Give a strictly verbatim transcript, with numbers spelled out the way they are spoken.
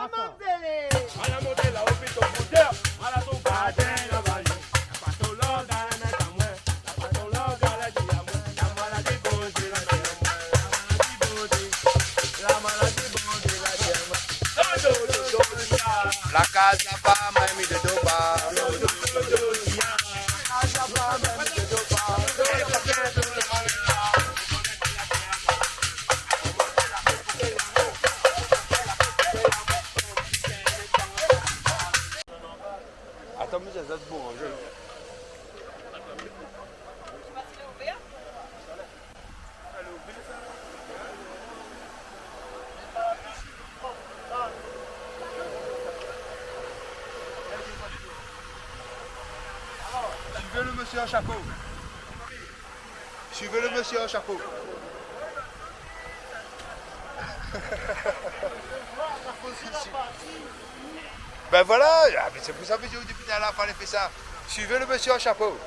Ala monté la-o, pito boudèr, ala son gardien la-ba. La paton lòg, ala mèt amoin. La paton lòg, ala di amoin. La maladi Bondié la di amoin. La maladi Bondié, la maladi Bondié la di amoin. Do, do, do, do, do, ya. La kaz la pa, ma mi dodo pa. Do, do, do, do, ya. La kaz la pa, ma mi dodo pa. Do, do, do, do, do, ya. Atann, mé sa, sa sé bon, in. Suivez le monsieur au chapeau. Suivez le monsieur au chapeau. Ben voilà, ah, mé sé pou sa, mé mi di aou dopi talèr, falé fé sa. Suivez le monsieur au chapeau.